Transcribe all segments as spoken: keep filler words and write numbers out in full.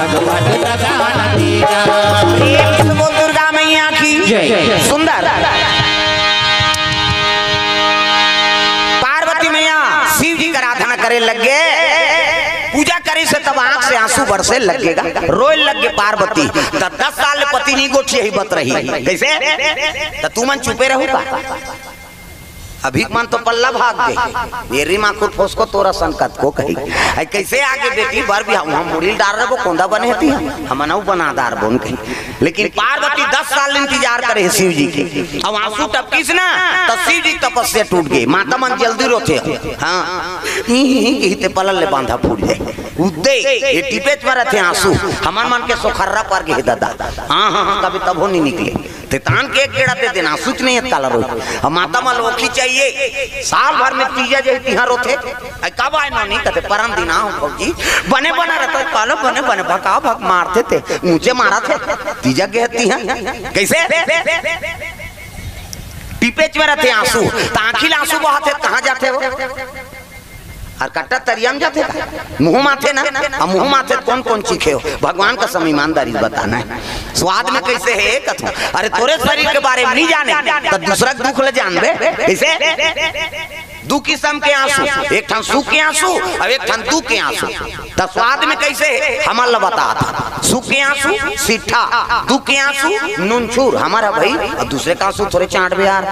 प्रेम से बोल दुर्गा मैया की जय। सुंदर। पार्वती मैया शिव जी का आराधना करे लग गे, पूजा करे से तब आंख से आंसू बरसे लग गेगा, रोए लग गे पार्वती। त दस साल पति नहीं गोठिया ही बत रही। कैसे? त तुमन चुपे रहू का? अभी मन तो पल्ला भाग गे। मेरी माँ खुद फोसको तोरा संकत को कही। आई कैसे आगे बेटी बर भी हम, हम मुड़ी डार रहे वो कोंदा बने हती हम, हम अनऊ बना दार बोन कही। लेकिन पार्वती दस साल इंतजार करे हे शिव जी के। अब आंसू टपकिस ना, त शिव जी तपस्या टूट गे। माता मन जल्दी रोथे। हाँ, ई, ई, ई, ते पलल ले बांधा फूट जाए। उद्दे, ये टिपेच में रहते आंसू। हमन मन के सोखर्रा पर गे दादा। हाँ, हाँ, हाँ, कभी तभो नहीं निकले। ते तान के एक गेड़ा दे देना, आंसू च नहीं है काला रोई। अब माता मन ओखी चाहिए। साल भर में तीजा जे तिहार होथे। आई कब आए नोनी? कथे परन दिन आऊं भौजी। बने बने रहता है, कालो बने बने भका भक मारथे ते। ऊंचे मारा थे। तीजा गे तिहार। कैसे? टिपेच में रहते आंसू। त आंखी ले आंसू बहाथे, कहाँ जाथे वो? अउ कट्टा तरिया म जाथे का? मुंह माथे ना? अब मुंह माथे त कौन कौन चीखे हो? भगवान का समय ईमानदारी से बताना है। स्वाद में कैसे है कथो? अरे तोरे शरीर के बारे में नहीं जाने, त दूसरा के दुख ले जानबे। कैसे? दू किसम के आंसू, एक ठन सुख के आंसू अउ एक ठन दुख के आंसू। त स्वाद में कैसे है? हमन ला बतात। सुख के आंसू सीठा, दुख के आंसू नुनछूर। हमर ह भाई, अब दूसरे का आंसू थोरे चांटबे यार।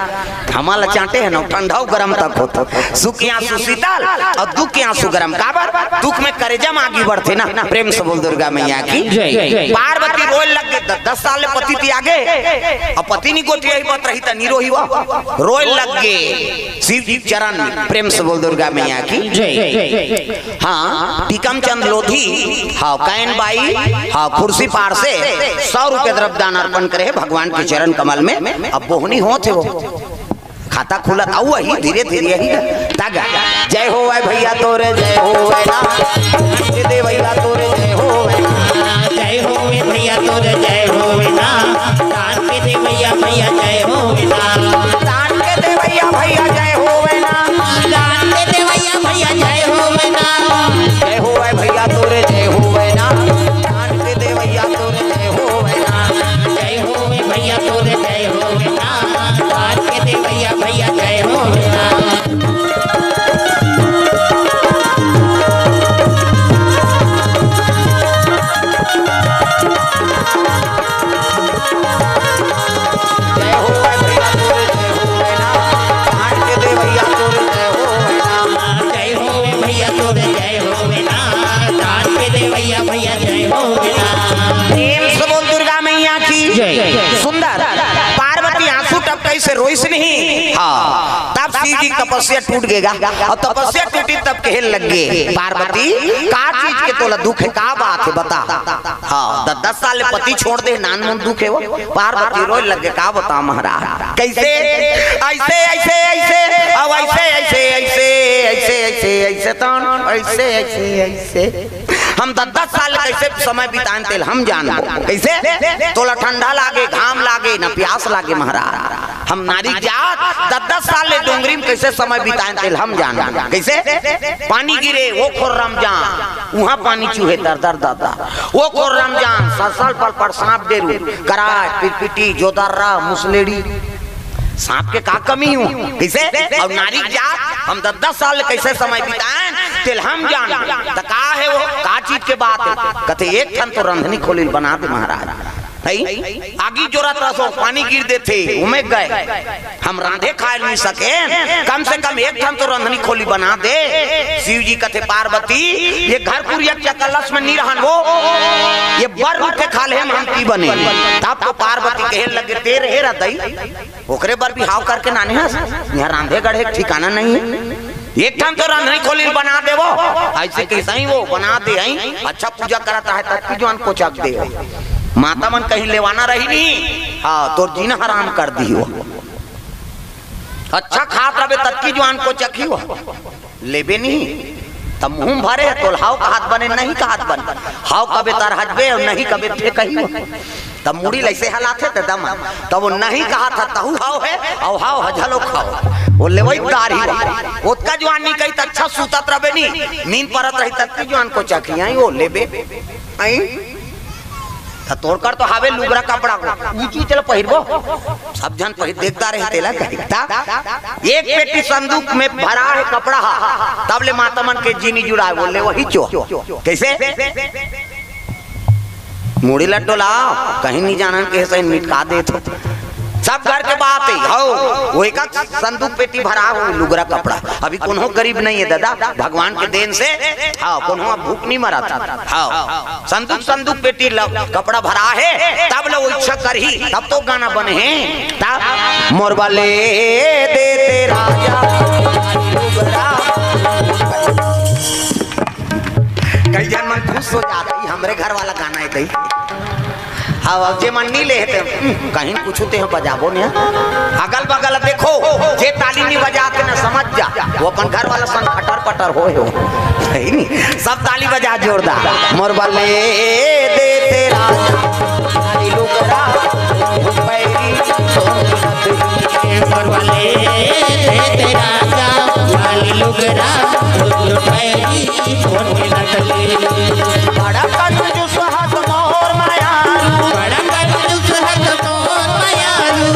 हमन ला चांटे है ना, ठंडा अउ गरम तक होत। सुख के आंसू शीतल अउ दुख के आंसू गरम। काबर? दुख में करेजा म आगी बढ़थे ना। प्रेम से बोल दुर्गा मैया की जय। पार्वती रोए लग गे, द-, दस साल ले पति त्यागे, अब पति नहीं गोठिया ही बत रही त नहीं रोही वो। रोए लग गे शिव जी चरण में। प्रेम से बोल दुर्गा मैया की जय। हाँ, टीकम चंद लोधी, हाँ, कैन बाई, हाँ, खुर्सी पार से सौ रुपये द्रव्य दान अर्पण करे हे भगवान के चरण कमल में। अब बोहनी होत हे वो। खाता खुलत अउ वही धीरे धीरे ही तग। जय होवय भैया तोरे, जय होवय ना। ये दे भैया तोरे, जय होवय ना। जय होवे भैया तोरे, जय होवे ना। दान के दे भैया, भैया जय होवे ना। दान के दे भैया, भैया जय होवय ना। दान के दे भैया, भैया जय होवे ना। जय होवय भैया तोरे, जय होवय ना। दान के दे भैया तोरे, जय होवय ना। जय होवे भैया तोरे, जय होवे ना। दान के दे भैया, भैया जय होवे ना। जय हो भैया तोरे, जय हो भैया। धान के दे भैया तोरे, जय हो भैया। जय हो भैया तोरे, जय हो भैया। धान के दे भैया, भैया जय हो भैया। प्रेम से बोल दुर्गा मैया की जय। सुंदर पार्वती आंसू टपकाई से रोइस नहीं। हाँ, तब शिव जी तपस्या टूट गेगा। अउ तपस्या टूटी तब कहे लग गे, पार्वती, का चीज के तोला दुख हे, का बात हे, बता। हाँ, द-, दस साल ले पति छोड़ दे, नान मुन दुख हे वो। पार्वती रोए लग गे, का बता महाराज, कैसे? ऐसे, ऐसे, ऐसे, अब ऐसे, ऐसे, ऐसे, ऐसे, ऐसे, ऐसे, तन, ऐसे, ऐसे, ऐसे। हम दस दस साल कैसे समय बिताएन तेल हम जानबो। कैसे? तोला ठंडा लागे, घाम लागे, ना प्यास लागे महाराज। हम नारी जात दस दस साल ले डोंगरी में कैसे समय बिताएन तेल हम जानबो। कैसे? पानी गिरे, वो खोर रमजान, उहाँ पानी चूहे दर दर दादा। वो खोर रमजान, सलसल पल पर सांप डेरू, कराय, पिटपिटी, जोदर्रा, मुसलेड़ी। सांप के का कमी हो? कैसे? अउ नारी जात हम दस दस साल ले कैसे समय बिताएन, तेल हम जान। त का हे वो? का चीज के बात हे? कथे, एक ठन तो रंधनी खोली बना दे महाराज। नहीं? आगी जोरत रसो, पानी गिर देथे, उमे गए। हम रांधे खाए नहीं सके, कम से कम एक ठन तो रंधनी खोली बना दे। शिव जी कथे, पार्वती, ये घर कुरिया चकलस में नहीं रहन वो, ये बर रूखे खा ले हम, हम की बने। तब तो पार्वती कहे लगे, तेरे हे रदई, ओकरे बर भी हाव करके नाने हस। यहाँ रांधे गढ़े के ठिकाना नहीं हे। एक ठन तो रांधनी खोली बना देवो, ऐसे कैसे ही वो बना दे हई। अच्छा पूजा करत हे, ततकी जुआन कोचक दे। माता मन कहीं लेवाना रही नहीं, हाँ, तोर जीना हराम कर दी हो। अच्छा खात रहे, ततकी जुआन कोचक ही हो। लेबे नहीं, त मुंह भरे हे, तोल हाव कहत बने, नहीं कहत बने। हाव कबे तर हजबे, अउ नहीं कबे फेंकही हो। तब मुड़ी लइसे हलाथे त दम, तब वो नहीं कहत हे, तहु हाव हे, अउ हाव ह झलो खाव। वो लेवई दार ही बा। ओतका जुआन नहीं कही त अच्छा सूतत रहे नहीं, नींद परत रही ततकी जुआन कोचक ही आई, वो लेबे। आई? तोर कर तो हावे लुगरा कपड़ा को, ऊंच ऊंच ल पहिरबो, सब झन पहिर देखता रहे तेला कहिता। एक पेटी संदूक में भरा हे कपड़ा हा, तब ले माता मन के जी नी जुड़ाय, बोले वही चो। कइसे? मुड़ी ल डोलाव, कहीं नी जानन के सही मिटका देत हो। सब घर के बात हे, हव, वो एक संदूक पेटी भरा हो लुगरा कपड़ा। अभी कोनो गरीब नहीं हे दादा, भगवान के देन से, हव, कोनो भूख नी मरत, हव। संदूक, संदूक पेटी ल कपड़ा भरा हे, तब ल वो इच्छा करही, तब तो गाना बने हे। तब मोर बले दे दे राजा लुगरा। कई झन मन खुश हो जाथे, हमरे घर वाला गाना हे तई। हव, अब जे मन नी ले हे ते, हम्म, कहीं कुछ ते बजाबो ने। अगल बगल देखो, जे ताली नी बजाथे ना, समझ जा, वो अपन घर वाला संग खटर पटर होय हो। सही नी? सब ताली बजा जोरदार। मोर बले दे तेरा लुगरा, पैरी सोन नथली। मोर बले दे तेरा लाल लुगरा, पैरी सोन नथली। बड़ा कंजूस हस मोर मयारू। बड़ा कंजूस हस मोर मयारू।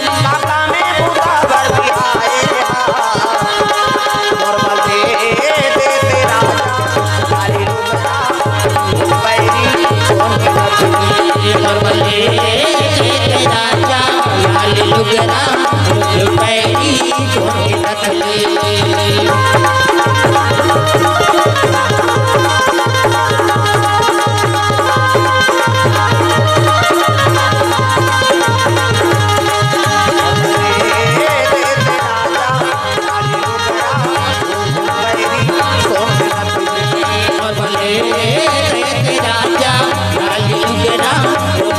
काका में बूता बर बिहाए हा। मोर बले दे तेरा लाल लुगरा, पैरी सोन नथली। मोर बले दे तेरा लाल लुगरा, पैरी सोन नथली।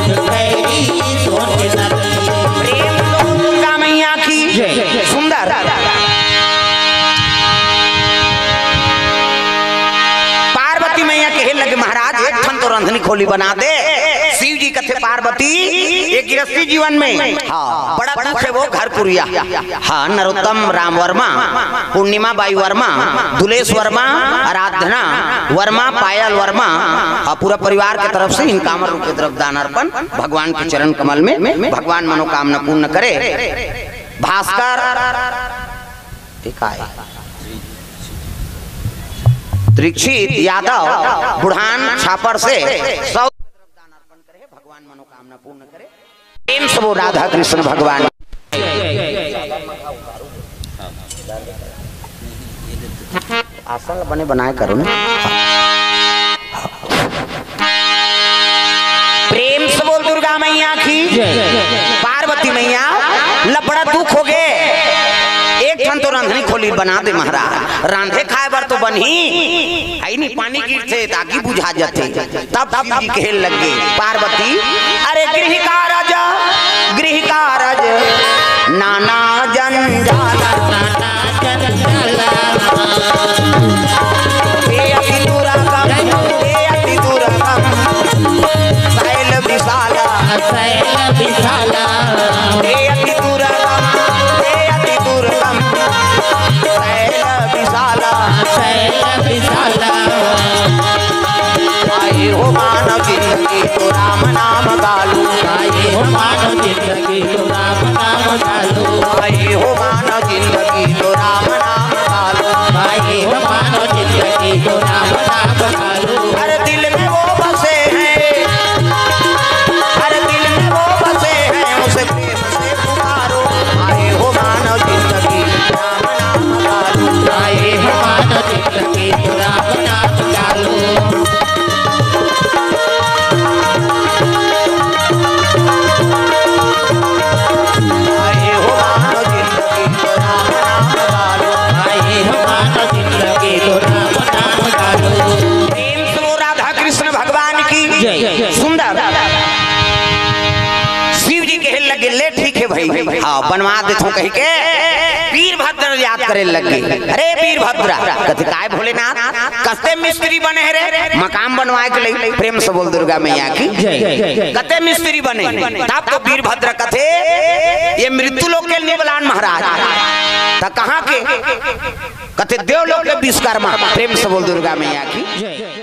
प्रेम से बोल दुर्गा मैया की जय। सुंदर। पार्वती मैया कहे लगे, महाराज, एक ठन तो रंधनी खोली बना दे। शिव जी कथे, पार्वती, ये गृहस्थी जीवन में, हाँ, बड़ा दुख हे वो घर पुरिया। हाँ, नरोत्तम राम वर्मा, पूर्णिमा बाई वर्मा, दुलेश वर्मा, आराधना वर्मा, पायल वर्मा, हाँ, पूरा परिवार के तरफ से इन कामर रूपे द्रव्य दान अर्पण भगवान के चरण कमल में, भगवान मनोकामना पूर्ण करे। भास्कर, ठीक है, दीक्षित यादव बुढ़ान छापर से सौ भगवान मनोकामना पूर्ण करे। प्रेम से बोल राधा कृष्ण भगवान। आसन ल बने बनाए करो ना। प्रेम से बोल दुर्गा मैया की। पार्वती मैया, लपड़ा दुख हो गे, एक ठन तो रंधनी खोली बना दे महाराज, रांधे खाए बर तो बनही, है नी, पानी गिरथे त आगी बुझा जथे। तब शिव जी कहे लगे, पार्वती, अरे गृह कारज, गृह कारज, नाना जंजाल। हे अति दुर्गम, हे अति दुर्गम, शैल विशाल। शैल विशाल। हे अति दुर्गम, हे अति दुर्गम, शैल विशाल। शैल विशाल। पाए हो मानव जिंदगी तो राम नाम गालू। पाए हो मानव जिंदगी तो राम नाम गालू। पाए हो मानव जिंदगी तो राम नाम गालू। पाए हो मानव जिंदगी तो राम नाम गालू। हर दिल में वो बसे हैं, हर दिल में वो बसे हैं, उसे प्रेम से पुकारो। आए हो मानव जिंदगी, राम नाम गालो। आए हो मानव जिंदगी, राम नाम गालो। आए हो मानव जिंदगी, राम नाम गालो। आए हो मानव जिंदगी, राम नाम गालो। प्रेम से बोल राधा कृष्ण भगवान की जय। सुंदर। शिव जी कहे लगे, ले ठीक है भाई, हाँ, बनवा देथों कहि के वीरभद्र याद करे लगे। अरे वीरभद्र, कथे काय भोलेनाथ, कते मिस्त्री बने हे रे, मकान बनवाए के लिए। प्रेम से बोल दुर्गा मैया की जय। कते मिस्त्री बने, तब तो वीरभद्र कथे, ये मृत्यु लोक के निबलान महाराज, त कहाँ के? कथे देव लोक के विश्वकर्मा। प्रेम से बोल दुर्गा मैया की जय।